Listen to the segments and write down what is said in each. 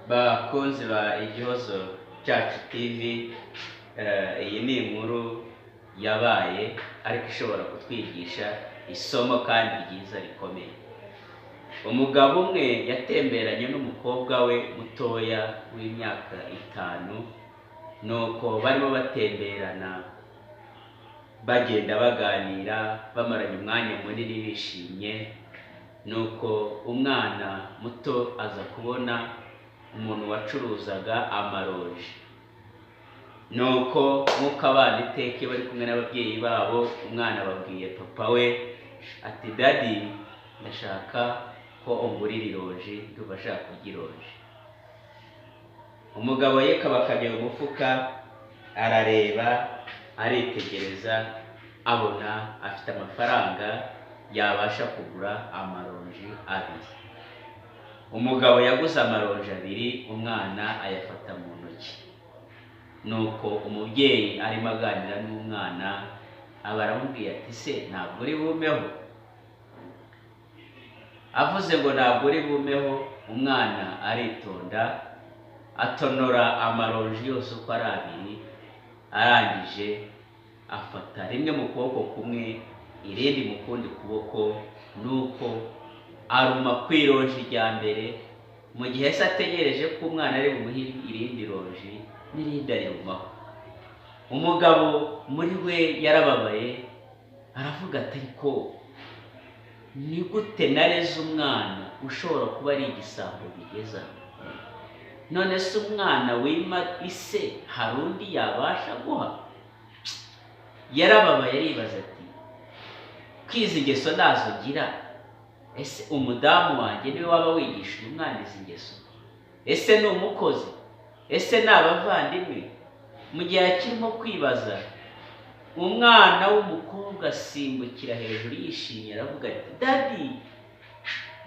Bakunzi ba Igihozo Cyacu TV, iyi ni inkuru yabaye ariko ishobora kutwigisha isomo kandi ryiza rikomeye. Umugabo umwe yatemberanye n'umukobwa we mutoya w'imyaka 5, nuko barimo batemberana bagenda baganira bamaranye umwanya munini bishimye, nuko umwana muto aza kubona umuntu wacuruzaga amaronji. Nuko nk'uko abana iteka iyo bari kumwe n'ababyeyi babo, umwana ababwiye papa we ati: "Daddy, ndashaka ko ungurira ironji, ndumva ashaka kurya ironji." Umugabo ye kabakabye mu mufuka, arareba, aritegereza, abona afite amafaranga yabasha kugura amaronji 2. Umugabo yaguze amaronji 2, umwana ayafata mu ntoki. Nuko umubyeyi arimo aganira n'umwana, aba aramubwiye ati: "Se ntabwo uri bumeho?" Avuze ngo ntabwo uri bumeho, umwana aritonda atonora amaronji yose uko ari 2, arangije afata rimwe mu kuboko kumwe, irindi mu kundi kuboko, nuko aruma ku ironji rya mbere. Mu gihe se ategereje ko umwana ari bumuhe irindi ronji, n'irindi arirumaho. Umugabo muri we yarababaye, aravuga ati: "Ariko ni gute nareze umwana ushobora kuba ari igisambo bigeza none se? Umwana wima ise hari undi yabasha guha?" Yarababaye, aribaza ati: "Ko izi ngeso nazo ngira, ese umudamu wanjye niwe waba wigisha uyu mwana izi ngeso? Ese ni umukozi? Ese ni abavandimwe?" Mu gihe akirimo kwibaza, umwana w'umukobwa asimbukira hejuru yishimye, aravuga ati: "Daddy,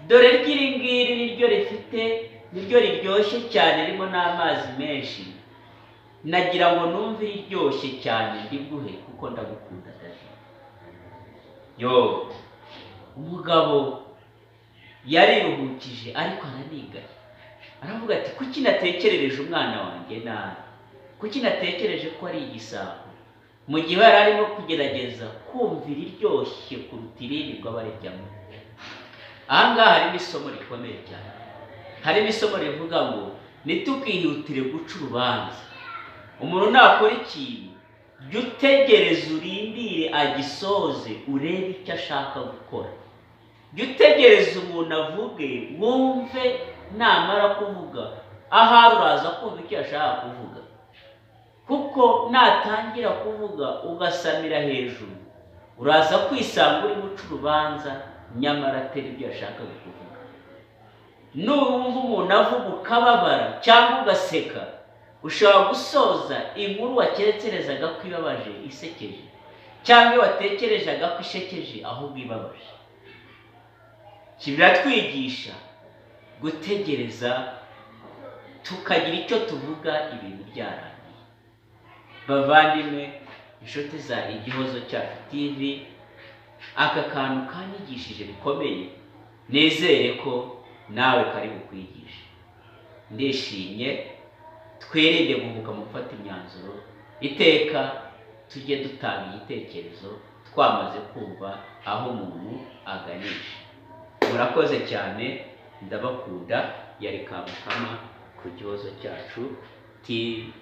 dore ry'iri ngiri niryo rifite, niryo riryoshye cyane, ririmo n'amazi menshi. Nagira ngo numve iriryoshye cyane ndiguhe kuko ndagukunda, daddy." Yo, umugabo yariruhukije ariko aranigaye, aravuga ati: "Kuki natekerereje umwana wanjye nabi? Kuki natekereje ko ari igisambo?" Mu gihe yari arimo kugerageza kumva iriryoshye kuruta irindi ngo abe ariryamo. Aha ngaha harimo isomo rikomeye cyane, harimo isomo rivuga ngo ntitukihutire guca urubanza. Umuntu nakora ikintu, jya utegereza, urindire agisoze, urebe icyo ashaka gukora. Jya utegereza umuntu avuge, wumve. Namara kuvuga, ahari uraza kumva icyo yashaka kuvuga, kuko natangira kuvuga ugasamira hejuru, uraza kwisanga uri guca urubanza nyamara atari ibyo yashakaga kuvuga. Nubumva umuntu avuga ukababara cyangwa ugaseka, ushobora gusoza inkuru wakerekerezaga ko ibabaje isekeje, cyangwa iyo watekerezaga ko ishekeje ahubwo ibabaje. Biratwigisha gutegereza tukagira icyo tuvuga ibintu byarangiye. Bavandimwe, inshuti za Igihozo Cyacu TV, aka kantu kanyigishije bikomeye, nizere ko nawe kari bukwigishe. Ndishimye. Twirinde guhubuka mu gufata imyanzuro. Iteka tujye dutanga igitekerezo twamaze kumva aho umuntu aganisha. Murakoze cyane, ndabakunda. Yari Kamukama ku Gihozo Cyacu TV.